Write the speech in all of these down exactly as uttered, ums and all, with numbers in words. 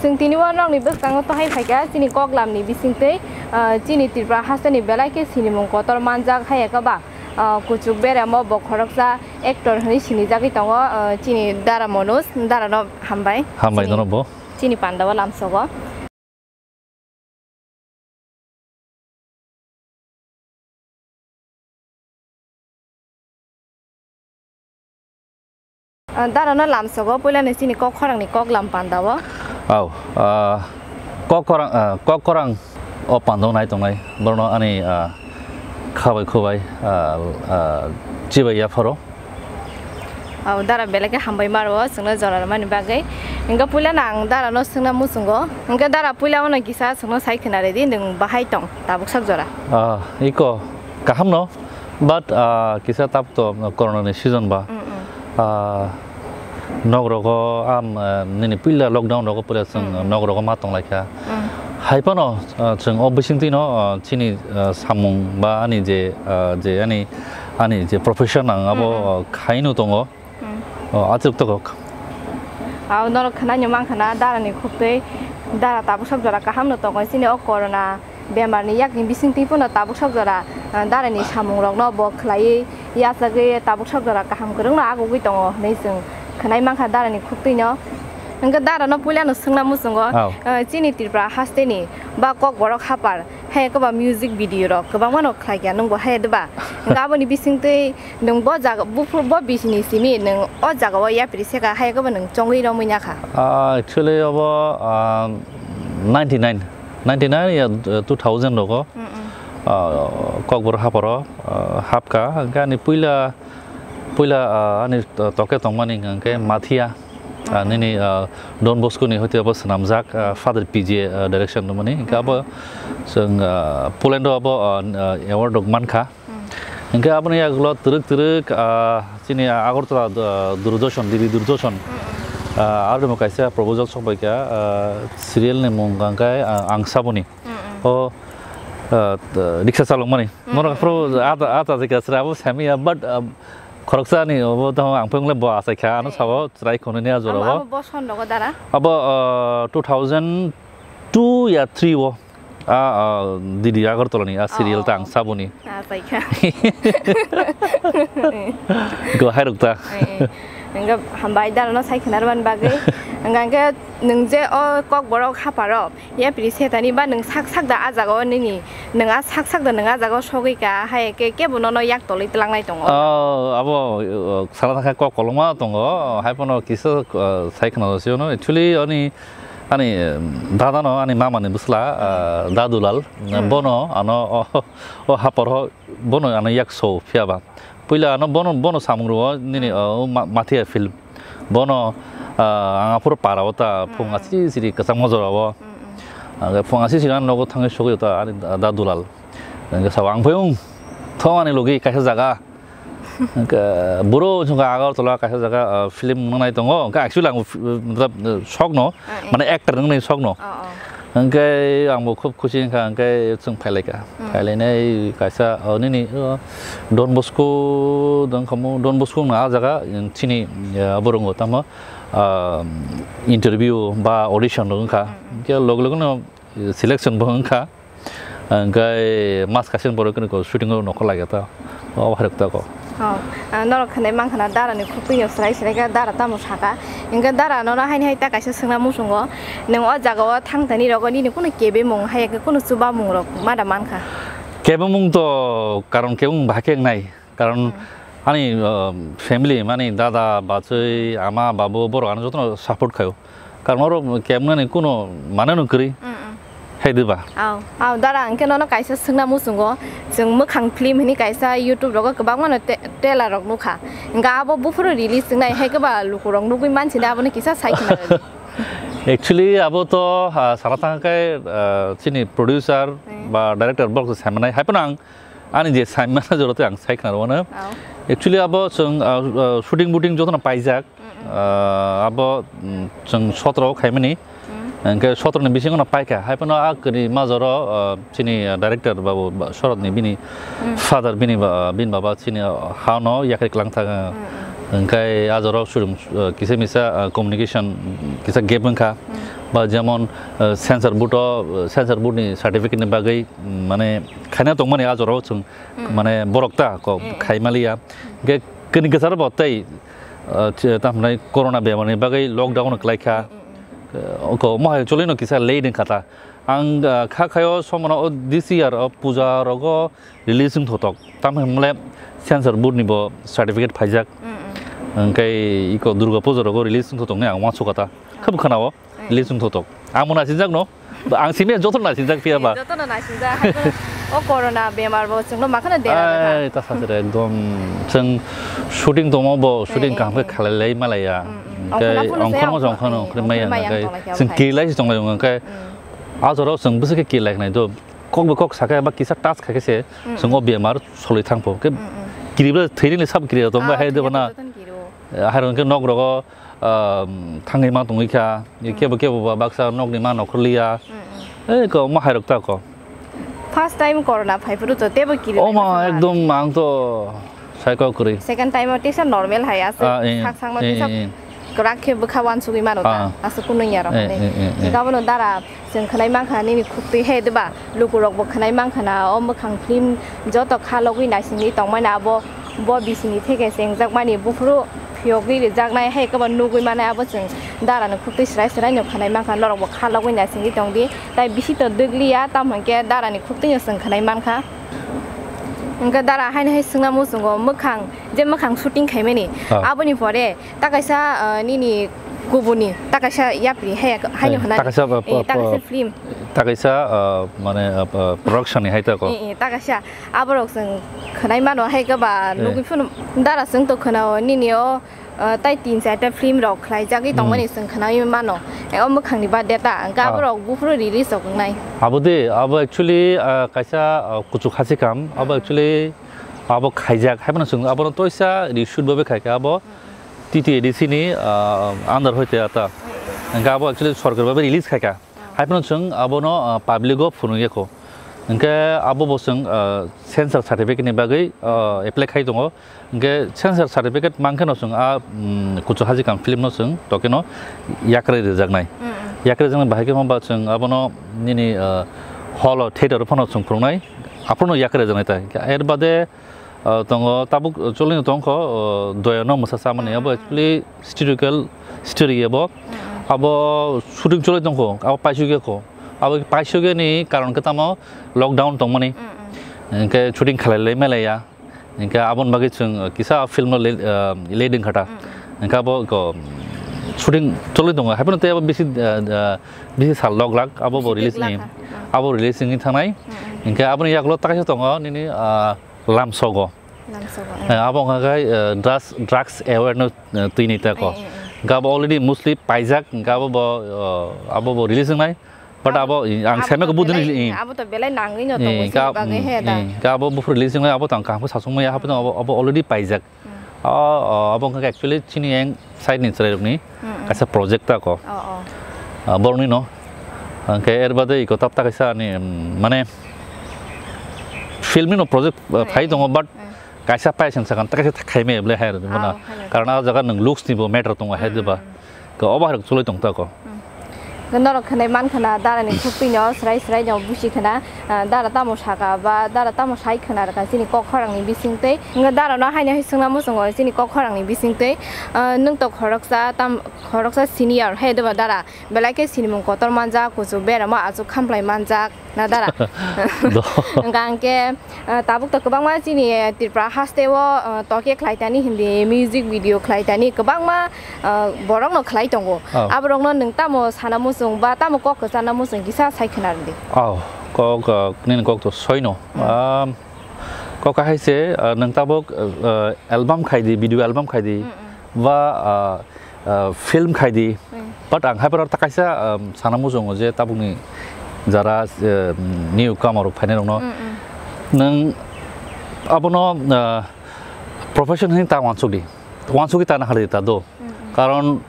Chwng tini o nokni bwskango tohai phaikha chini koklamni bisingtwi, ah, chini Tripura hasteni belai khe sinimung kotor manjak hai eka ba, ah, kuchuk beremo bo khoroksa actor hinwi sinijagwi tongo, ah, chini Dara Manoj, Darano hambai. Hambai Chini, nono bo. Chini pandao lamsogo. Ah, Darano lamsogo, puilano chini kok khorangni koklam pandao. Au, ah, kok khorang, ah, kok khorang o pandao nai tongnai, borno ani, ah, khabai khubai, ah, ah, chibai yapharo. Au, Dara belai khe hambai maro, chwngno jora rwmani bagwi. Hwnkhe puilano ang Darano swngna muchungo. Hwnkhe Dara puila ono kisa chwngno sai khna rwdi, nwng bahai tong, tabuk sak jora? Ah, iko, kaham no. But, ah, kisa tabuk to corona ni season ba. Mm, mm. Ah, nok rogo am, ah, nini puila lockdown rogo puila chwng Mm, mm. nok rogo ma tong lai kha. Mm. Hai phano, ah, chwng o bisingtwi no, ah, chini, ah, samung ba ani je, ah, je ani, ani je profession ang abo, Mm, mm. ah, khaino tongo. Mm. Oh, achuk tokok. Au norok khwnai no mankha na Dara ni khuktwi. Dara tabuk sak jora kaham no tongo chini o corona bemar ni yak ni bisingtwi phano tabuk sak jora, ah, Dara ni samung rok no bo khwlaiwi yachagwi tabuk sak jora kaham kwrwng no agugwi tongo hinwi chwng khwnai mankha Dara ni khuktwi no. Hwnkhe Dara no puila no swngna muchungo, Au. ah, chini Tripura haste ni ba Kokborok hapar hai eko ba music video rok kwbangma no khlai kha nwng bo hai de ba? Hwnkhe aboni bisingtwi nwng bo jaga buphur bo bisini simi nwng o jaga o yapri seka hai eko ba nwng chongwi romwi na kha? Ah, actually obo, ah, ninety nine, ninety nine ya, uh, two thousand rogo, Mm, mm. ah, Kokborok haparo, ah, hapka. Hwnkhe ani puila, puila, ah, ani to-, toke tongmani hwnkhe Mathia, ah, Mm, mm. nini, ah, Don Bosco ni hoite abo swnamjak, ah, Father P J, ah, direction rwmani. Hwnkhe abo chwng, ah, Poland o abo, ah, ah, award rok mankha. Hmm. Hwnkhe aboni yagulo twrwk twrwk, ah, chini Agartala, ah, Doordarshan, D D Doordarshan, Hmm, hmm. ah, aro kaisa proposal sokbaikha, ah, serial ni mung hwnkhe, ah, Ang Saboni. Hmm, hmm. O, ah, t-, riksa chalokmani. Hmm, Norok hmm. Aphuru ata, ata jikha chwrai abo samiya, but, ah, khoroksa ni obo tamo ang phai wngkhe bo achaikha, ano Hmm. sabo chwrai khonani a Abo, jorao. Abo boson rogo dara? Abo, ah, two thousand two ya three o. A, a, Didi Agartala ni a serial Oh, ta ang oh. Saboni. Ah, paikha. Go hai rok ta. Eh, eh. Hwnkhe hambai dara no sai khwna rwmani bagwi. Hwnkhe nwng je o Kokborok haparo, yapri setani ba nwng sak sak da a jaga o nini, nwng a sak sak da nwng a jaga o sogwi ka, hai khe kebo nono yak tolwi twlangnai tongo. Oh, abo, uh, sala thangkhe kok koloma tongo, hai phano kisa, uh, sai khwna sio no. Actually, ani Ani, em, dada no, ani mama ni bwsla, ah, Dadulal, Hmm. bono ano o, o hapor ho, bono ano yak so phiya ba. Puila ano bono, bono samung rwo nini, Hmm. ah, o ma-, Mathia film. Bono, ah, ang aphuru para o ta phung Hmm. asi siri kwchangma jora o. Hmm, hmm. Ang phung asi siri ano nogo thangwi sogwi ta ani da-, Dadulal. Ang sa ang phung thong ani logi kaisa jaga. Hwnkhe buro chwngkha Agartala kaisa jaga, ah, film nwngnai tongo. Hwnkhe actually ang, ah, matlab, ah, sokno, Ah, eh. mane actor wngnai sokno. Oh, oh. Hwnkhe ang bo khub khusi wngkha, hwnkhe chwng phailaikha. Hmm. Phailainai kaisa, oh, nini, oh, Don Bosco, dong khamu, Don Bosco wngna ah jaga, chini, ah, borok wngkha tamo, ah, interview ba audition rok wngkha. Hmm, hmm. Hwnkhe log logno selection bo wngkha. Hwnkhe mas kaisa ni borok khe shooting o nokho laiya ta. O hai rok ta ko. Oh, ah, norok khwnai mankha na dara ni khuk twi no swrai swrai khe dara tamo saka. Hwnkhe dara nono haini hai ta kaisa swngna muchungo. Nwng o jaga o thang thani rogo nini kunu kebemung hai khe kunu chubamung rok ma da mankha? Kebemung to karon kebemung bahai khe wngnai. Karon Hmm. ani, uh, family mani dada, bachwi, ama, babu borok ano jotono support khaio. Karon oro kemnani kuno mane no kwrwi. Mm, mm. Hai diba? Aw, aw, dara, hwnkhe nono kaisa swngna muchungo. Chwng mwkhang film hwnwi kaisa YouTube rogo kwbangma no te-, trailer rok nukha. Hwnkhe abo buphuru release wngnai hai khe ba lukurok nugwi mansi da abono kisa sai khna rwdi. Actually abo to, ah, sana thangkhe, ah, chini producer Hmm. ba director borok se saimanai. Hai phano ang Ani je saimano jora tei ang sai khna rwmano. Au. Actually abo chwng, ah, ah, shooting booting jotono paijak. Mm, mm. Ah, abo, mm, chwng sotro o khaimani. Mm. Hwnkhe sotro ni bisingo no paikha, hai phano a kwrwi majoro, ah, chini, ah, director babu, ba, Shorod ni bini father, bini ba, bini baba chini, ah, ha no yakri klang thang. Hwnkhe a jora o surum, ah, kisa misa, ah, communication kisa gap wngkha. Ba jemon, ah, censor board o, ah, censor board ni certificate ni bagwi, mm, mane khaina tongmani a jora o chwng mane borok ta ko khai maliya. Hwnkhe kwrwi kwcharo bo tei, ah, ch-, tamo hwnai corona bemar ni bagwi lockdown kwlaikha. Oko mohai choli no kisa late wngkha ta. Ang, ah, kha khayo somono o this year o puja rogo release wng thotok. Tamo hwnle censor board ni bo certificate phaijak. Hwnkhe iko Durga puja rogo release wng thotok ni ang uansukha ta. Khub khwnao release wng thotok. Ang mo naisijak no. Ang simi joto naisijak phiya ba. Joto no naisijak. Hai ko o corona bemar bo chwngno makhano dera. Ai, ta sasere ekdom chwng shooting tongmo bo shooting kaham khe khalai lai malaya. Hwnkhe ongkhorno ongkhorno ongkhorno ongkhorno maya hwnkhe chwng kirilai se tonglai hwnkhe a jora o chwng bwswk khe kirilai khnai do kok bai kok sakhe ba kisa touch khaikhe se chwng o bemar soloi thangpho. Hwnkhe kiribra thwinani sab kiribra tongbai hai de bana. Hai hwnkhe nok rogo, ah, thangwi ma tongwi kha. Kebo kebo ba baksa nokni ma nokhorliya. Ei ko ma hai rok ta ko. First time corona phai phuru to tebo kiri. O ma ekdom ang to sai kok kwrwi. Second time o tesa normal hai ase. Ah, eh, sak sang no eh, tesa eh, eh. Kwrak khe bwkha uansugwi mano ta. Ah. Ase kunui ya rok eh, ne. Eh, eh, eh. Gabo no dara chwng khwnai mankha nini khuktwi he diba luku rok bo khwnai mankha na o mwkhang film joto kha logwi naisingwi tongmani abo bo bisingni theke chengjakmani buphuru phiyogwi rijaknai hai khe bo nugwi mano abo chwng dara ni khuktwi srai srai no khwnai mankha norok bo kha logwi naisingwi tongdi. Tai bisi to dwkliya, tamo hwnkhe darani khuktwino chwng khwnai mankha. Hwnkhe dara haino hai swngna muchungo, mwkhang, je mwkhang shooting khaimani, ah, aboni pore ta kaisa, ah, nini kubuni ta kaisa yapri hai, haino eh, hwnai, ta kaisa, eh, ta kaisa film. Ta kaisa, ah, mane, ah, ah, production ni hai ta ko. Eh, eh, ta kaisa aborok chwng khwnai mano hai khe ba eh, nugwi phano dara chwng to khwnao nini o Ah, tai tin charta film rok khlaijagwi tongmani chwng khwnai mano. Eh, o mwkhangni birthday ta, hwnkhe ah, aborok buphuru release rok wngnai. Abo de, abo actually, ah, kaisa, ah, kuchuk hasi kam. Abo actually, abo khaijak. Haiphano chwng abono toisa reshoot bo khaikha abo T T A D C ni, ah, under hoite ata. Hwnkhe abo actually sorkar bai release khaikha. Haiphano chwng abono, ah, public o phunukya kho. Hwnkhe abo bo chwng, ah, censor certificate ni bagwi, ah, apply khai tongo. Hwnkhe censor certificate mankhe no chwng a, mm, kuchuk hasi kam film no chwng tokeno yakrwi rwjaknai. Mm, mm. Yakrwi rwjaknai bahai khe hwnba chwng abono nini, ah, hall o theater o phano chwng phunuknai. Aphuru no yakrwi rwjaknai tai. Hwnkhe er bade, ah, tongo tabuk choli no tongkho, ah, Doya no mwsa chamani abo actually historical story abo. Abo shooting choli tongkho, abo paisukya kho. Abo paisukya ni karon khe tamo lockdown tongmani. Hwnkhe shooting khalai lai malaya. Hwnkhe aboni bagwi chwng kisa film no le-, ah, late wngkha ta. Hwnkhe abo ko shooting choli tongo. Haiphano tei abo bisi, ah, ah, bisi sal lok lak abo bo release ni. Abo release wngwi thangnai. Hwnkhe aboni yagulo takaisa tongo nini, ah, Lamsogo. Lamsogo, eh. Eh, abo wngkha khe, eh, drugs, drugs aware no, eh, twi ni ta ko. Eh, eh, eh. Hwnkhe abo already mostly paijak, hwnkhe abo bo, eh, abo bo release wngnai. But abo, abo, ang abo saimano to budini belai, eh. Abo to belai nangwi no tongo, eh, chini bagwi he da. Eh, hwnkhe abo buphuru release wngnai, abo to ang kaham khe sasung maya, haphaino abo, abo already paijak. Hmm. O, o, abo wngkha khe actually chini yang side ni chwrai rokni. Hmm, hmm. Kaisa project ta ko. Oh, oh. Ah, borokni no. Hwnkhe er bade iko tap ta kaisa ani, mm, mane film ni no project, ah, hmm, phai tongo, but hmm, kaisa paisang sakang ta kaisa khaimai bwle hai rwdi mano. Oh, hai rwdi. Karon ah jaga nwng looks ni bo matter tongo hai diba. Hmm. Ko obo hai rok chulai tong ta ko. Hmm. Norok khwnai man khwna dara ni khuk twi no srai srai no busi khwna. Ah, dara tamo saka ba, dara tamo sai khwna rwkha chini kok khorang ni bising twi. Wngkha dara no haino hai swngna muchungo chini kok khorang ni bising twi. Ah, nwng to khoroksa tam, khoroksa senior hai doba dara. Belai khe sinimung kotor manjak, kuchuk beramo achuk khamplai manjak na dara. Do. Wngkha hwnkhe, ah, tabuk to kwbangma chini, eh, Tripura haste o, ah, tokhe khlai tani hindi music video khlai tani kwbangma, ah, borok no khlai tongo. Oh. Aborok no nwng tamo sana muchung ba tamo kok kwchana muchung kisa sai khwna rwdi. Oh, kok, ah, nini kok to soino. Hmm. Um, kok hai se, ah, nwng tabuk, ah, album khai di, video album khai di, hmm, hmm, ba, ah, ah, film khai di. Hmm. But ang hai borok ta kaisa, ah, sana muchungo je tabukni jara, eh, new comer rok phainai rokno. Hmm, hmm. Nwng abono, ah, profession hinwi ta uansuk di. Uansugwi ta nahar di ta do. Hmm, hmm. Karon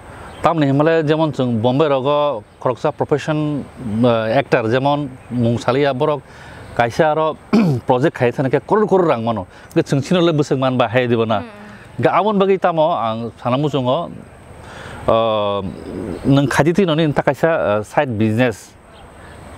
Tamni himale jemon chwng Bombay rogo khoroksa profession, ah, actor jemon mung saliya borok kaisa aro project khai thani khe koror koror rang mano. Hwnkhe chwng chino le bwswk man ba hai dibo na. Hmm. Hwnkhe aboni bagwi tamo ang sana muchungo, ah, nwng khaidi twi noni ta kaisa, ah, side business.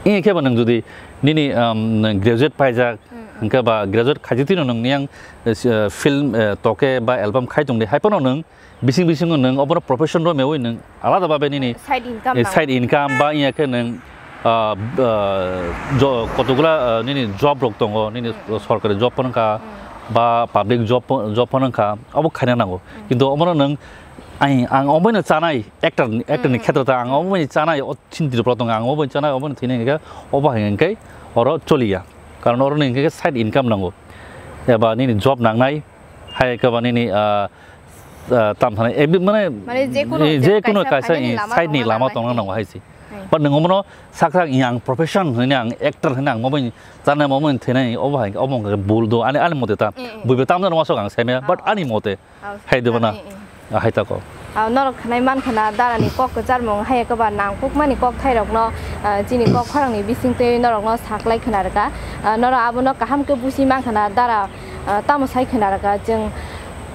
Ini khe ba nwng jodi nini, um, nwng graduate paijak, hmm, hwnkhe ba graduate khaidi twi nwng niyang, eh, film, eh, toke ba album khai tongdi hai phano nwng bising bisingo nwng obono profession ro mewi nwng alada babe nini, side income eh, nang. Side income ba iya khe nwng, ah, ah, jo-, kotogula, ah, nini job rok tongo, nini, hmm, sorkari job phano kha, hmm, ba public job pho-, job phano kha, obo khaina nango. Hmm. Kintu obono nwng ai, ang oboino chanai, actor, actor ni, hmm, khetra ta ang, hmm, oboino chanai, o chini Tripura tongo, ang oboino chanai, oboino thwinai hwnkhe, obo hai hwnkhe oro choliya. Karon oro ni hwnkhe side income nango. Eba nini job nangnai, hai khe ba nini, ah, ah, tam thanai, ebi-, mane, mane je kunu eh, je kunu kaisa kaisa phainani lama side ni tongna lama nangnai. Tongna nango hai se. Hai. But nwng omono sakha yang profession hwnwi ang actor hwnwi ang oboino chanai, oboino thwinai, obo hai, obo hwnkhe bul do, ani, ani mote ta. Eh, eh. Buibe tamjani wasok ang saimaya, but, oh, ani mote. Oh, hai dibo na? Eh, eh. Ah, hai tako. Ah, norok khnai man khna darani kok kwcharmung hai kwba nangkukmani kok thairokno, ah, chini kok khorangni bisingtwi norokno saklai khna rwkha. Ah, norok abono kaham khe busi man khna dara, ah, tamo sai khna rwkha. Chwng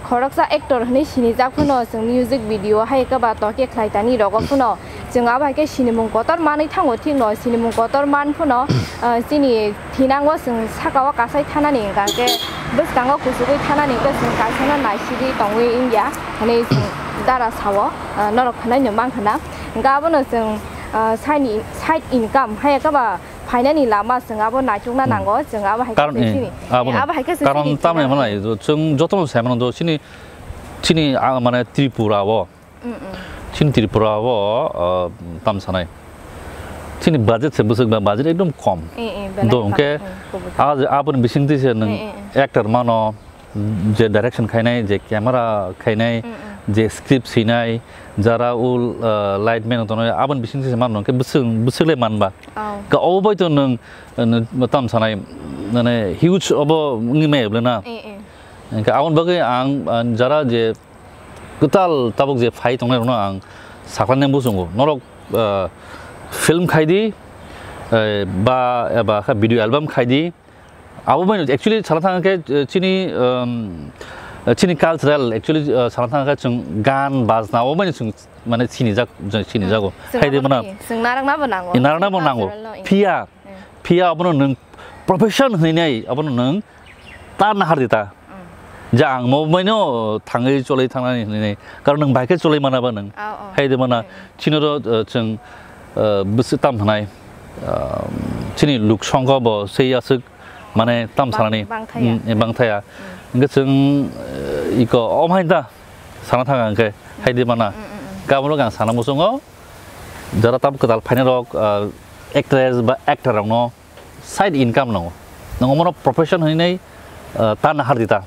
khoroksa actor hwnwi sinijak phano chwng music video hai kwba tokhe khlai tani rogo phano chwng abo hai khe sinimung kotor manwi thango, thikno sinimung kotor man phano, ah, chini thinango chwng sakao kasai thanani hwnkha khe bwskango kuchugwi thanani hwnkhe chwng kaisano naisidi tongwi wngya hwnwi chwng dara sao, ah, norok khwnaino man khna. Hwnkhe abono chwng, ah, saini, side income hai khe ba phainani lama chwng abo naitukna, hmm, nango, chwng abo hai khe karon, chwng eh, chini, abono. Eh, abo hai khe chwng karon chini tamni thinang hwnai, chwng jotono sai mano do chini, chini, ah, mane Tripura o. Mm, mm. Chini Tripura o, ah, tam sanai. Chini budget se bwswk ba budget ekdom kom. Eh, eh, belai do kom. Hwnkhe, mm, kubui. Ah, je aboni bisingtwi se nwng, eh, eh, eh, actor mano, je direction khainai, je camera khainai, mm, mm, je script swinai, jara ul, ah, lightman tongnai, aboni bisingtwi se mano hwnkhe bwswk, bwswk le manba. Oh. Ka obo bai to nwng, nwng tam sanai, mane huge obo wngwi maya bwle na. Eh, eh. Hwnkhe aboni bagwi ang, ah, jara je kwtal tabuk je phai tongnai rokno ang sakhlainai muchungo. Norok, ah, film khai di, eh, ba, eba khe video album khai di. Abo bai actually sana thang khe, eh, chini, um, eh, chini cultural actually, eh, sana thang khe chwng gan bajna abo bai chwng mane sinijak, chwng sinijago. Hmm. Hai de mano. Chwng narwkna bo nango. Narwkna bo nango. Cultural no, phiya, hmm, phiya abono nwng profession hwnwi nai, abono nwng ta nahar di ta. Mm. Ja ang mo baino thangwi cholwi thangnani hinwi nai. Karon nwng bai khe cholwi mana ba nwng. Oh, oh. Hai de mana, mm, chini ro, uh, chwng, uh, bwswk tam hwnai, uh, chini luk songkho bo sei aswk mane tam bang-, sanani, bang thaya. Mm, eh, bang thaya. Mm. Hwnkhe chwng, uh, iko om hai ta sana thang ang khe hai de mana. Mm, mm, mm. Kabalo gang sana muchungo jara tam kwtal phainai rok, uh, actress ba actor rokno side income nango. Nwng omono profession hwnwi nai, ah, ta nahar di ta.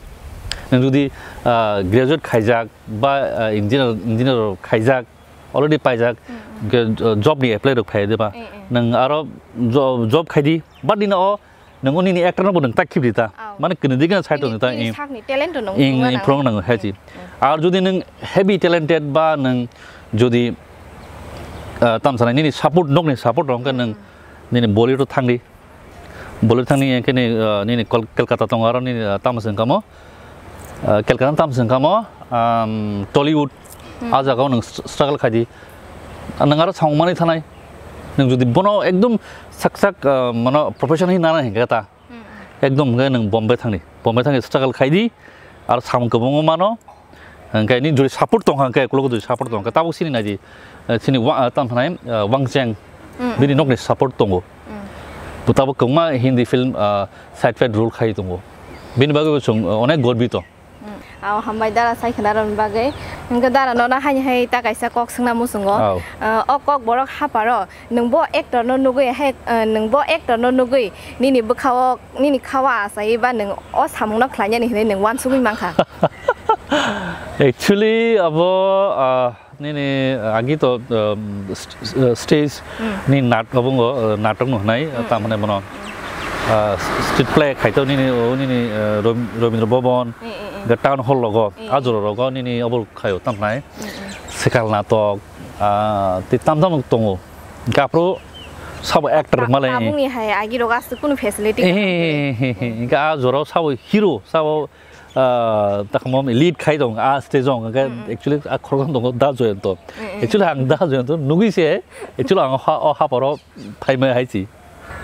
Nwng jodi, ah, graduate khaijak ba, ah, engineer, engineer khaijak, already paijak, mm, mm, hwnkhe, ah, job ni apply rok phai de ba. Eh, eh. Nwng aro jo-, job khai di, but nini o nwng o nini actor no bo nwng ta khib di ta. Oh. Mane kwnwi di gana side nini, rok ta, nini eh, sakni talent rok nwng, eh, phunukna eh, nango. Phunukna nango, hai si. Eh, eh. Ar jodi nwng heavy talented ba nwng jodi, ah, tam sanai nini support, nokni support rok hwnkhe nwng, mm, nini Bollywood o thang di. Bolero thangni hwnkhe ni, ah, nini Kol-, Kolkata tongo, aro nini, ah, tamo se wngkha mo, ah, Kolkata tamo se wngkha mo, um, Tollywood. Hmm. Ah jagao nwng str-, struggle khai di. Ah, nwng aro samung manwi thanai. Nwng jodi bono ekdom sak sak, ah, mano profession hinwi nana hinkhe ta. Hmm, hmm. Ekdom hwnkhe nwng Bombay thangni. Bombay thangni struggle khai di. Aro samung kwbangma mano. Hwnkhe ni jodi support tong kha, hwnkhe ukulok jodi support tong kha, tabuk sini naidi, eh, sini wa-, ah, tamo phanai, ah, Wangcheng, mm, bini nokni support tongo. Mm. Bo tabuk kwbangma Hindi film, ah, side fight role khai tongo. Bini bagwi bo chwng, ah, onek gorbito. Mm. Aw, hambai dara sai khna rwni bagwi. Hwnkhe dara nono haini hai ta kaisa kok swngna muchungo. Aw. Ah, o kok borok haparo. Nwng bo actor no nugwi hai, eh, nwng bo actor no nugwi nini bwkha o, nini kha o achai ba nwng o samung no khlainani hinwi nwng uansugwi mankha? Actually, abo, ah, nini agi to, um, st-, st-, stage, hmm, ni nat-, abo ngo, uh, natok no hwnai, hmm, tamo hwnai bono, ah, street play khai to nini, o nini, uh, Rom-, Rabindra Bhavan, eh, eh, eh, ga town hall logo, eh, eh, a jora rogo nini abo khaio tamo hwnai. Hmm, hmm. Sekal natok, Ah, tei tam tam tongo. Hingke aphuru sabo actor Ta-, malai. Tabukni hai agirok aswk kunu facility. Eh, hingke a jorao sabo hero, sabo, ah, takamo lead khai tong, a stage o, hingke Mm, mm. Actually a khoroksa tongo Da Joyonto. Mm, mm. Actually ang Da Joyonto nugui se, actually ang ha, o haparo phaima hai si.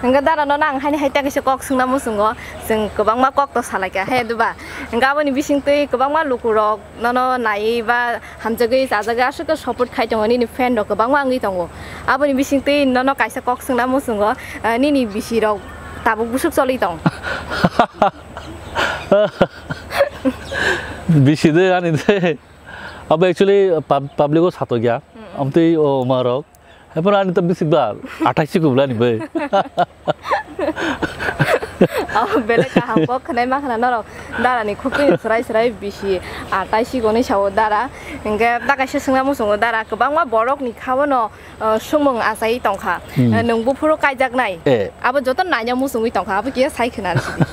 Hingke dara nono ang haini hai ta kaisa kok swngna muchungo, chwng kwbangma kok to salaikha he duba. Hingke aboni bisingtwi kwbangma lukurok nono naiwi ba hamjagwi chajagwi aswk khe support khai tongo, nini fan rok kwbangma wngwi tongo. Aboni bisingtwi nono kaisa kok swngna muchungo, eh, nini bisirok tabuk bwswk choli tong? Bisi de ani de. Abo actually pub-, public o satok ya. Mm, mm. Amtwi o ma rok. Haiboro ani to bisik ba, athais si kubla ni bai. Oh, belai kaham kok khwnai ma khna norok. Dara ni khukui ni srai srai bisi athais si goni sao dara. Hingke ta kaisa swngna muchungo dara. Kwbangma borok ni kha bono, uh, sumung achai tongkha. Hmm. Uh, nwng buphuru kaijaknai. Eh. Abo joto naina muchungwi tongkha. Abo kiya sai khna sidi.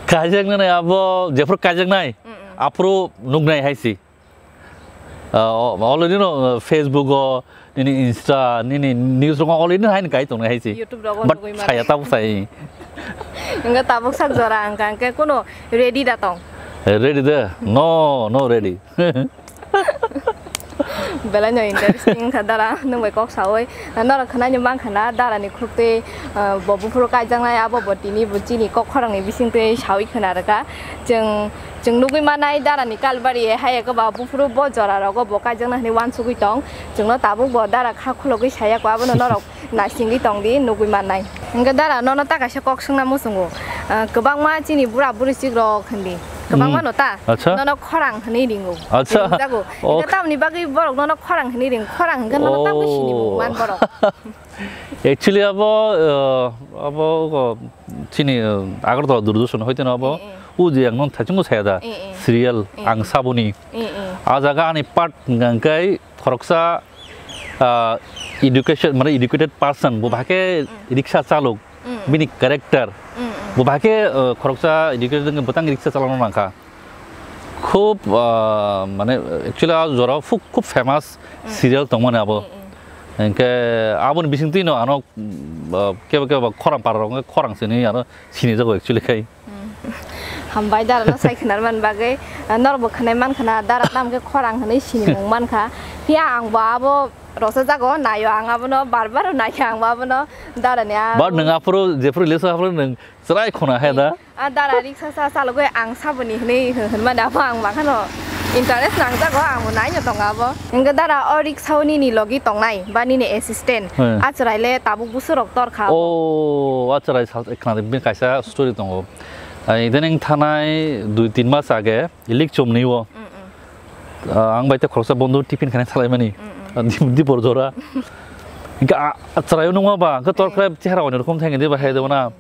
Kaijaknai abo jephuru kaijaknai. Mm, mm. Aphuru nuknai hai si. Ah, o-, already no, uh, Facebook o, nini Insta, nini news rok already no haino kai tongnai hai se. YouTube rogo. But nugui mano. Saya tabuk sai. Hingke tabuk sak jora hingka hingke kuno ready da tong? Eh, ready da? No, no ready. Belai no interesting kha dara, nwng bai kok sawi. Norok khwnai ni mankha na dara ni khuk twi, ah, bo buphuru kaijaknai abo bo tini bo chini kok khorang ni bising twi sawi khwna rwkha. Chwng Chwng nugui manai dara ni kalbari hai eko ba buphuru bo jora rogo bo kaijakna hinui uansugui tong. Chwngno tabuk bo dara kha khulogui saya ko abono norok naisingwi tong di nugui mannai. Hingke dara nono ta kaisa kok swngna muchungo. Ah, kwbangma chini bura buri chik rok hindi. Kwbangma Hmm. No ta. Acha. Nono khorang hinui ringo. Acha. Ringjago. Ok. Hingke tamni bagwi borok nono khorang hinui ring. Khorang hingke nono tabuk sini mung man borok. Actually, abo, uh, abo, uh, chini, uh, Agartala Doordarshan hoite no abo, Eh, eh. O je ang non thachungo saya da, Eh, eh. Serial, Eh, ang eh. Saboni. Eh, eh. A jaga ani part hingkai khoroksa, uh, education, mane educated person, bo bahake Mm. Rickshaw chalok, Mm. Bini character, Mm, mm. Bo bahake, uh, khoroksa educated hingke bwtang rickshaw chalokno nangkha. Khub, ah, mane, actually, a jorao khub, khub famous Mm. Serial tongmani abo. Mm, mm. Hingke aboni bisingtwi no ano, mm, ah, kebo, kebo khorang para rok khorang sini ano sini jago actually khai. Mm. Hambai dara no sai khwnar man bagwi, ah, norok bo khwnai man khwna dara tam khe khorang hinui sini mung man kha. Phiya ang bo abo rosa jago naio ang abono bar bar naikha ang bo abono dara ni a. Bar nwng aphuru jephuru leso aphuru nwng Chwrai khuna he da? A dara riksa sa chalogwi ang saboni hinui hwn-, hwnmani abo ang makhano interest nangjago, ang bo naino tongo abo. Hwnkhe dara o riksao nini logi tongnai ba nini assistant, Hmm. A chwrai le tabuk busurok torkha abo. O, a chwrai sa-, khna de, bini kaisa story tongo. Ai, idaning thanai dui tin mas age, ilik chomni o. Mm, mm. Ah, ang bai tei khoroksa bondhu tiffin khainai salaimani. Mm, mm. Ah, di-, dipor jora. Hwnkhe a, a chwraio nungma ba, hwnkhe torkhe chehara onyo rokom thangwi de ba hai de na.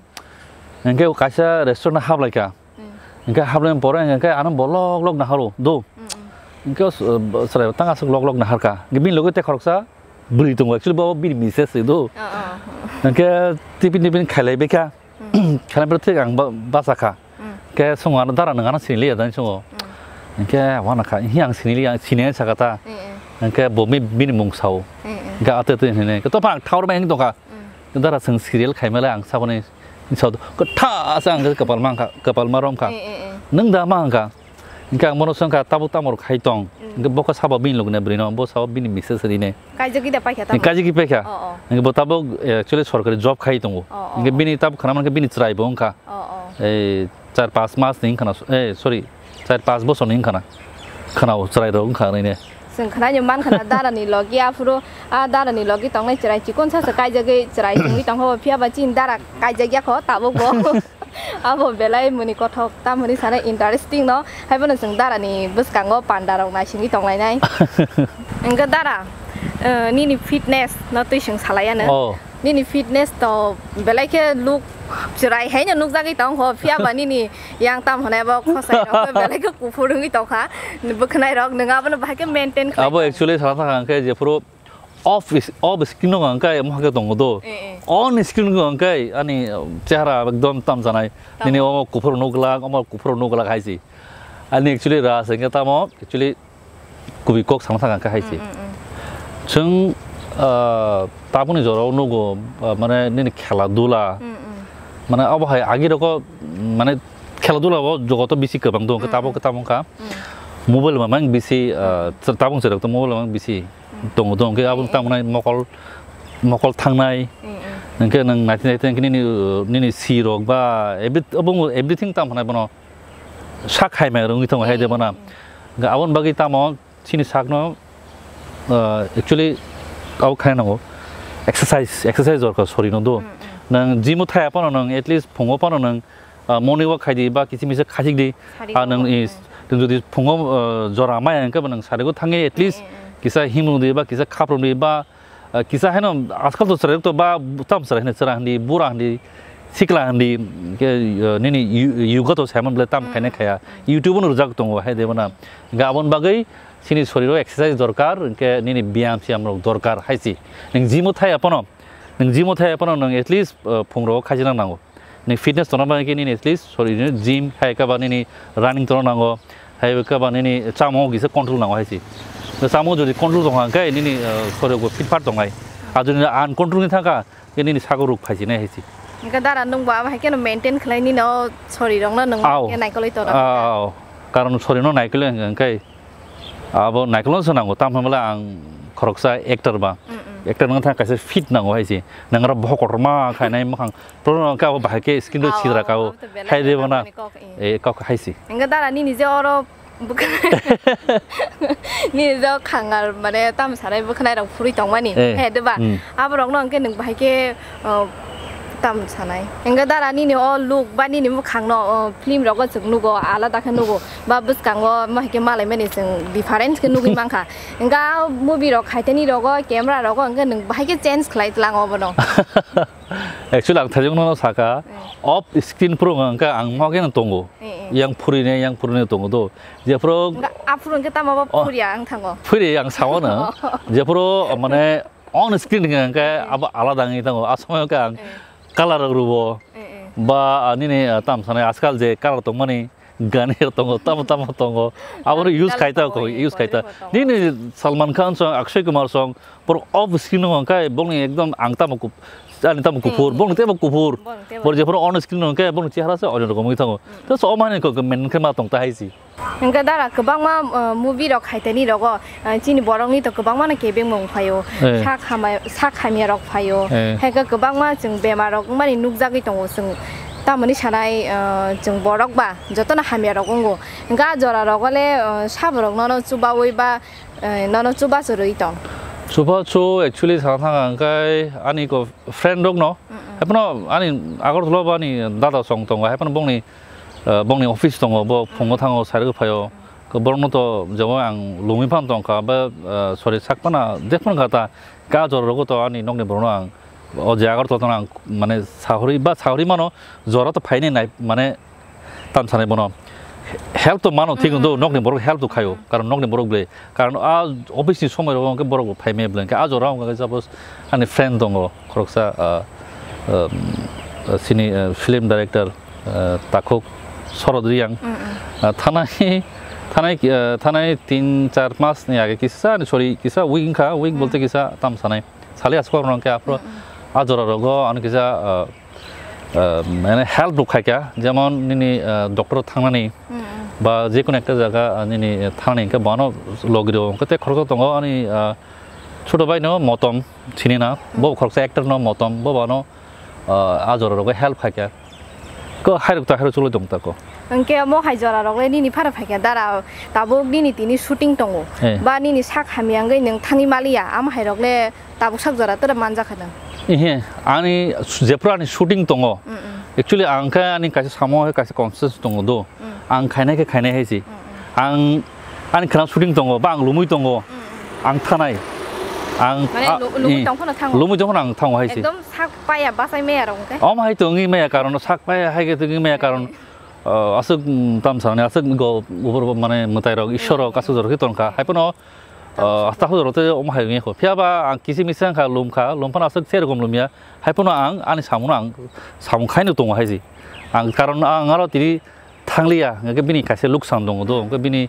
Hwnkhe o kaisa restaurant hablai kha. Hmm. Hwnkhe hablai pore hwnkhe ano bo lok lok naharo do. Hmm, hmm. Hwnkhe o s-, chwrai tang aswk lok lok nahar kha. Hwnkhe bini loge tei khoroksa bwrwi tongo. Actually bo bini misses se do. Oh, oh. Hwnkhe tipin tipin khailai bai kha. Hmm. Khailai pore thik ang ba-, bacha kha. Hmm. Hwnkhe songo ano dara nwng ano sini liya dani songo. Hmm. Hwnkhe wana kha, hi ang sini liya, sini ang saka ta. Hmm, hmm. Hwnkhe bo mi-, bini mung sao. Hmm, hmm. Hwnkhe ate te hwnkhe to phang thaur bai hwnkhe tongkha. Hmm. Dara chwng serial khaimale ang saboni Sado, kwtha se ang khe kwpal ma wngkha, kwpal ma romkha. Eh, eh, eh. Nwng da ma wngkha. Hwnkhe ang bono swngkha, "Tabuk tamo rok khai tong?" Mm. Hwnkhe bo khe sabo bini logni bwrwi no, bo sabo bini misses rini. Kaijagwi da paikha tamo? Kaijagwi paikha. Oh, oh. Hwnkhe bo tabuk, eh, actually sorkari job khai tongo. Oh, oh, hwnkhe oh. Bini tabuk khana mankhe bini chwrai bo wngkha. Oh, oh. Eh, char pas mas ni wngkha na, eh, sorry. Char pas bosor ni wngkha na. Khwnao chwrai rok wngkha oino. Chwng khwnai ni mankha na dara ni logi aphuru, a dara ni logi tongnai chwrai chikon sa se kaijagwi chwrai chwngwi tongkha bo, phiya ba chini dara kaijak ya kho tabuk bo. Abo belai muni kothok tamoni sana interesting no. Hai bono chwng dara ni bwskango panda rok naisingwi tonglainai. Hwnkhe dara, eh, nini fitness no twi chwng salai ano. Oh. Nini fitness to belai khe look chwrai haino nukjagwi tong kho, phiya ba nini yang tam hwnai bo khosai rok belai khe kuphur wngwi tong kha. Bwkhwnai rok nwng abono bahai khe maintain khlai. Abo tong. Actually sana thang khe jephuru off is, off screen no ang khe mohai khe tongo do. Eh, eh. On screen no ang khe ani chehara ekdom tam janai. Tam. Nini omo kuphur nuglak, omo kuphur nuglak hai si. Ani actually ra se khe tamo, actually kubui kok sana thang kha hai se. Mm, mm, mm. Chwng, ah, tabukni jorao nugo, ah, mane nini khela dula, Mm, mm. mane abo hai agi rokgo, mane khela dula o jogoto bisi kwbang dong, Mm, tabuk mm. tabuk kha. Mm. Mobile mamang bisi, ah, Mm. tabuk chwrwk to mobile mamang bisi Mm. tongo dong, khe abo Mm, mm. tamo nai mokol, mokol thangnai, Mm, mm. hwnkhe nwng naithai naithai hwnkhe nini, nini si rok ba every-, obo everything tamo nai bono sak hai mai rwngwi tongo hai de Mm, bono. mm. Hwnkhe aboni bagwi tamo chini sakno, ah, actually, abo khaina nango. Exercise, exercise dorkar, sorry no do. Mm, mm. Nang gym o thaya phano nang, at least phungo phano nang, ah, morning walk khai di ba kisi misa khachik di. Sari Ah, nang walk, is, mm. nang jodi phungo, ah, jora maya hwnkhe bo nang sari go thangwi at least Mm, mm, mm. kisa himung di ba kisa khaprum di ba, ah, kisa haino askal to chwrai to ba tam chwrai hino chwra hindi, bura hindi, sikla hindi, ke, ah, nini yu-, yuga to saimon bole tam Mm, khaina mm, khaya. mm. YouTube no rwjak tongo hai de bana. Ga abon bagwi Chini soriro exercise dorkar, hwnkhe nini biyam siyam rok dorkar hai si. Nwng gym o thaya phano, nwng gym o thaya phano nwng at least, uh, phung rogo khaijina nango. Nwng fitness tongna bagwi khe nini at least soriro gym hai khe ba nini running tongna nango, hai khe ba nini chamung kisa control nango hai si. Chamung jodi control tongkha hwnkhe nini, uh, soriro fit fat tongnai. Ar jodi uncontrol ni thangkha, khe nini sago rok phaijinai hai si. Hwnkhe dara nwng bo abo hai kheno maintain khlai nini o soriro no nwng Aw. khe naikolwi tongna. Aw. Karon soriro naikolwi hwnkhe Abo naikolno se nango, tamo hwnbole ang khoroksa actor ba. Mm, mm. Actor wngna thang kaisa fit nango hai se. Nang aro bohok kotorma khainai mwkhang. Pro no khe abo bahai khe skin rok Aw, sidra aw, ka o. abo to belai Hai de bo na. belai kok, eh. Eh, kok hai se. Hingke dara nini je oro bwkha-, nini je o khangar mane tamo sanai bwkhanai rok phuri tongmani. Eh, He de ba? mm. Abo rok no hingke nwng bahai khe, oh, Tam sanai. Hingke dara nini o look ba nini mwkhang no, o, film rogo chwng nugo, alada khe nugo. Ba bwskango ma hai khe malai mani chwng difference khe nugwi mankha. Hingke a movie rok khaitani rogo, camera rogo hingke nwng bahai khe change khlai tlang obono. Actually, ang thajwk no saka, Eh. off screen pro hingke ang mo khe tongo. Eh, eh. Yang phuri ne, yang phuri ne tongo do. Jephuru Hingke aphuru hingke tamo bo Oh. phuri ang thango. Phuri ang sao na. Jephuru, mane, On screen hingka hingke abo alada wngwi tongo. A somoyo khe ang Eh. colour rok rwo. Eh, eh. Ba, ah, nini, ah, tam sanai, ajkal je colour tongmani, gani rok tongo, tamo tamo tongo. Abo rok use Colour khai ta tongo, ko, eh, use khai ta. colour tongo. Nini Salman Khan song, Akshay Kumar song, borok off screen o hingke bongni ekdom ang tamo kup-, ani tamo Eh, kuphur, eh. bongni tebo kuphur. Bongni tebo Bor jephuru on screen o hingke bongni chehara se onyo rokom wngwi tongo. Mm, mm. Just o mani kok maintain khe ma tong ta hai si. Hingke dara kwbangma, uh, movie rok khaitani rogo, uh, chini borokni to kwbangma no kebengmung phaio. Eh. Sak hamya, sak hamya rok phaio. Eh. Haikhe kwbangma chwng bemar rok wngmani nukjagwi tongo chwng. Tamoni sanai, uh, chwng borok ba jotono hamya rok wngo. Hingke a jora rogo le, uh, saborok nono chubaui ba, uh, nono chubachu rwi tong. Chubachu actually sana thang ang khe ani ko friend rok no. Mm, mm. Haiphano ani Agartala bo ani dada song tongo. Haiphano bongni ah, bongni office tongo, bo phungo thango, sari rok phaio. Borokno to jebo ang lumwi phan tongkha, ba, ah, sorry, sak phana, je phano kha ta, ka jora rogo to ani nokni borokno ang, o je Agartala tongna ang, mane, sahori ba sahori mano, jora to phaini nai, mane, tam sanai bono. Help to mano, thik do, nokni borok help to khaio, karon nokni borok ble, karon a office ni somoi rogo hwnkhe borok bo phai maya ble, hwnkhe a jora hwnkhe suppose ani friend tongo, khoroksa, ah, um, ah, sini, ah, film director, ah, Takhuk Sorod Riyang. Mm, mm. Ah, thanai, thanai, ah, thanai tin char mas ni age kisa, sorry, kisa week wngkha, week Mm. bolte kisa tam sanai. Sali aswk rwno khe aphro Mm, mm. a jora rogo ano kisa, ah, ah, mane help rok khaikha, jemon nini, ah, doctor thangnani Mm, mm. ba jekunu ekta jaga, ah, nini thangnani hwnkhe bono logi rwo hwnkhe tei khoroksa tongo ani, ah, Choto bai no Motom sini na, bo khoroksa actor no Motom, bo bano, ah, a jora rogo help khaikha. Ko hairok ta hairok chuloi tong ta ko. Hwnkhe mo hai jora rok le nini phara phaikha dara tabuk nini tini shooting tongo. Eh. Ba nini sak hamya wngwi nwng thangwi maliya, amo hai rok le tabuk sak jora tere manjakha nwng. Ihe, ani jephru ani shooting tongo. Mm, mm. Actually, ang khe ani kaisa samo hai kaisa conscience tongo do. Mm. Ang khainai khe khainai hai si. Mm, mm. Ang ani khwnam shooting tongo, ba ang lumui tongo. Mm, mm. Ang thanai. Ang Mane a, lu-, lumui i, tong phano thango? Lumui tong phano ang thango hai si. Ekdom sak paya bachai maya rok hwnkhe? Om hai to wngwi maya karon, sak paya hai khe wngwi maya karon. Ah, aswk, mm, tam sanani, aswk go, ubor mane mwtai rok, Ishwar rok, aswk jora khe tongkha. Hai phano, ah, aswk jora tei omo hai wngya kho. Phiya ba ang kisi misa wngkha, lumkha, lum phano aswk se rokom lumya. Hai phano ang ani samung no ang samung khaino tongo hai si. Ang karon ang aro tini thangliya, hwnkhe bini kaisa luksan tongo do, hwnkhe bini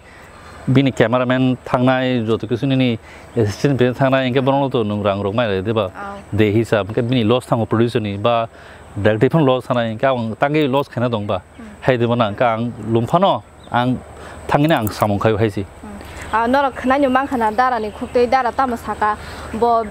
Bini cameraman thangnai, joto kisu nini assistant bini thangnai, hinkhe bono to nwng rang rok mai rw diba? Aw. De hisab, hinkhe bini loss thango producer ni, ba director phano loss thanai, hinkhe ang tangwi loss khaina dong ba? Hmm. Hai diba na, hinkhe ang lum phano, ang thangwi ang samung khai hai si. Hmm. Ah, norok khwnai no mankha na, dara ni khuk twi dara tamo saka, bo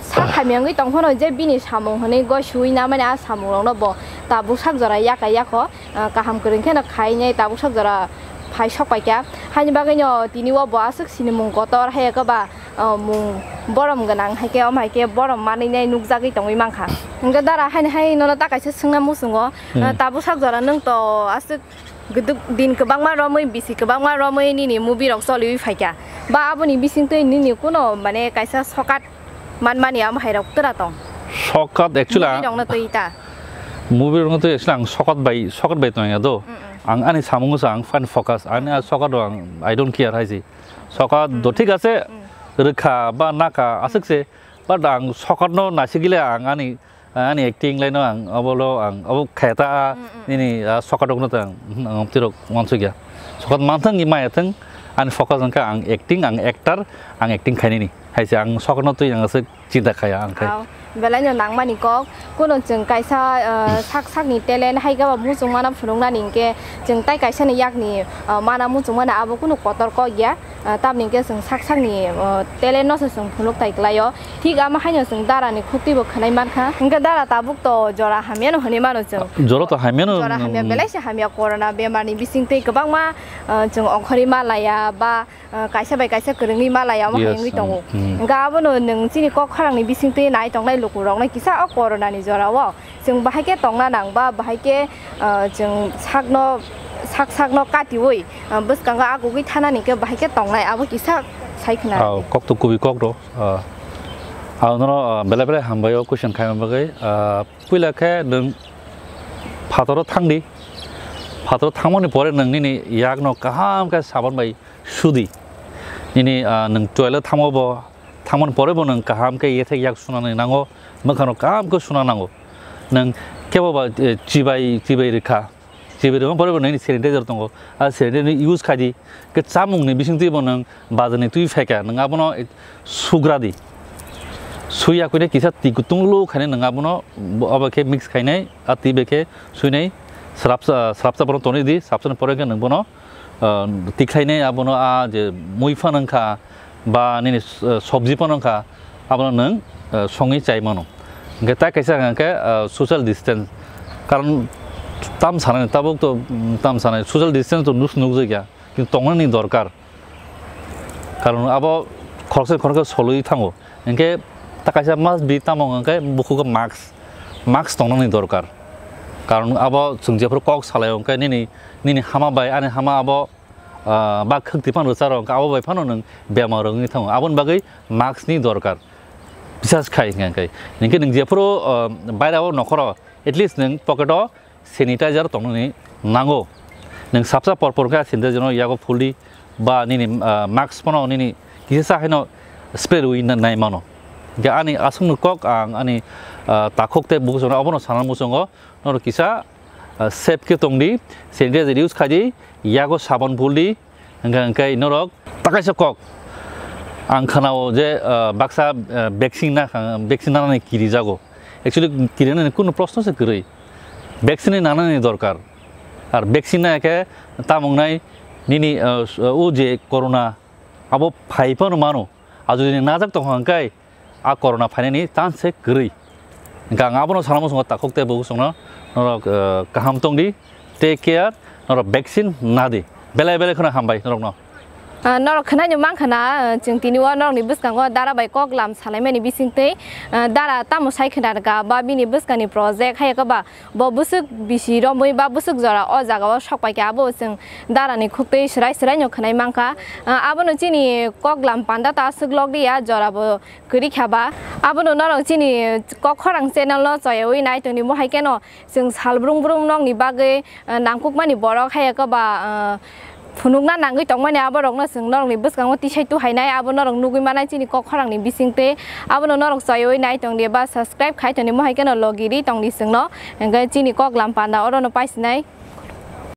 sak hamya wngwi tong phano je bini samung hwnwi goi suwi na mani a samung rok no bo tabuk sak jora yaka yako. Ah, kaham kwrwng kheno khainai tabuk sak jora phai sok paikha. Haini bagwino tini o bo aswk sinimung kotor, hai khe ba, ah, mung borom gwnang, hai khe omo hai khe borom manwi nai nukjagwi tongwi mankha. Hwnkhe dara haini hai nono ta kaisa swngna muchungo, Hmm. ah, tabuk sak jora nwng to aswk gwdwk din kwbangma romwi, bisi kwbangma romwi nini movie rok choliwi phaikha. Ba aboni bisingtwi nini kuno mane kaisa sokat manmani amo hai rok twra tong. Sokat actually Movie ang rokno twi ta. Movie rokno twi actually ang sokat bai, sokat bai tongya do. Mm, mm. Ang ani samung sa ang fan focus. Ani a sokat rok ang I don't care hai si. Sokat do Mm. thik ase, Mm. rwkha ba naka aswk se. But ang sokat no nasigile ang ani, ani acting line no ang abo lo ang abo khaya ta a Mm, mm. nini a sokat rokno ta ang, ang tirok wansukya. Sokat manthang i maya thang ani focus ang kha ang acting, ang actor, ang acting khainani. Hai se ang sokat no twi ang aswk chinta khaya ang khai. Aw, belai no nangmani kok. Kuno chwng kaisa, ah, sak sakni talent hai khe bo muchung mana phunuknani hinkhe chwng tai kaisa ni yakni, ah, mana muchung mana abo kuno kotor kok ya. Ah, tamni hinkhe chwng sak sakni, ah, talent no se chwng phunuk tai kwlaio. Thik amo haino chwng dara ni khuk twi bo khwnai mankha. Hinkhe dara tabuk to jora hamya no hwnwi mano chwng. Jora to hamya no, Jora hamya mm. belai se hamya corona bemar ni bising twi kwbangma, ah, chwng ongkhorwi ma laya ba ah, kaisa bai kaisa kwrwngwi malai amo Yes, hai wngwi tongo. mm, mm. Hwnkhe abono nwng chini kok khorangni bisingtwi nai tongnai lukurokno kisa o coronani jorao chwng bahai khe tongna nang ba bahai khe, ah, chwng sakno, sak sakno katiui, ah, bwskango agugwi thanani khe bahai khe tongnai abo kisa sai khna. Ah, kok to kubui kok rw, ah, ang nono, ah, belai belai hambai o question khaima bagwi, ah, puila khe nwng phataro thangdi, phataro thangmani pore nwng nini yakno kaham khe sabon bai sudi. Nini, ah, nwng toilet thango bo, thangmani pore bo nwng kaham khe yethek yak sunani nango, mwkhangno kaham khe suna nango. Nwng kebo ba, eh, chibai, chibai rwkha, chibai rwmani pore bo nini sanitizer tongo, ah, sanitizer ni use khaidi. Khe chamungni bisingtwi bo nwng bazarni twi phaikha, nwng abono sugradi. Suya kuinai kisa twi kutung lu khainai nwng abono bo, abo khe mix khainai, ah, twi bai khe suinai, srapsa, srapsa bono tonwi di, srapsani pore khe nwng bono ah, tikhlainai abono a je mui phano wngkha ba nini, ah, sobji phano wngkha, abono nwng, ah, songwi chai mano. Hwnkhe tai kaisa hwnkhe, ah, social distance. Karon tam sanani, tabuk to, mm, tam sanai social distance to nus-, nukjakya, kintu tongnani dorkar. Karon abo khoroksa khoroksa solwi thango. Hwnkhe ta kaisa must be tamo hwnkhe bukhugo mask, mask tongnani dorkar. Karon abo chwng jephuru kok salaio hwnkhe nini, nini hama bai ani hama abo, ah, ba khwktwi phano rwcharo hwnkhe abo bai phano nwng bemar wngwi thango. Aboni bagwi mask ni dorkar. Bisas khai hwnkhe, hwnkhe nwng jephuru, ah, bairao nokhoro at least nwng pocket o sanitizer tongnani nango. Nwng sapsa por por khe sanitizer no yago phuldi ba nini, ah, mask phano nini kisa sa haino spray rwi na-, nai mano. Hwnkhe ani aswkno kok ang ani, ah, takhuk tei bukuchukno abono sana muchungo norok kisa, ah, safe khe tongdi, sanitizer use khaidi, yago sabon phuldi, Hwnkhe, hwnkhe norok ta kaisa kok. Ang khwnao je, ah, baksa, ah, vaccine na, vaccine nanani kirijago. Actually, kirinani kunu proshno se kwrwi. Vaccine nanani dorkar. Ar vaccine na khe tamung nai nini, ah, o je corona abo phai phano mano. Ar jodi najak tongkha hwnkhe, a corona phainani chance se kwrwi. Hwnkhe ang abono sana muchungo takhuk tei bukuchukno norok, eh, kaham tongdi, take care, norok vaccine nadi. Belai belai kheno hambai norokno. Ah, norok khwnai no mankha na, ah, chwng tini o norokni bwskango dara bai kok lam salaimani bisingtwi, ah, dara tamo sai khna rwkha ba bini bwskangni project hai khe ba Bo bwswk bisi romwi ba bwswk jora o jaga o sok pai khe abo chwng dara ni khuk twi swrai swrai no khwnai mankha. Ah, abono chini kok lam panda ta swk lok di ya jora bo kwrwi kha ba. Abono norok chini kok khorang channel no choyaui nai tongdi, mo hai kheno chwng sal brum brum nokni bagwi, ah, nangkukmani borok hai khe ba, ah, phunukna nangwi tongmani aborokno chwng norokni bwskango tisai tuhainai, abo norok nugwi manai chini kok khorangni bisingtwi. Abono norok choiwi nai tongdi ba subscribe khai tongdi, mo hai kheno logi ri tongdi chwngno, hwnkhe chini kok lam panda orono paisinai.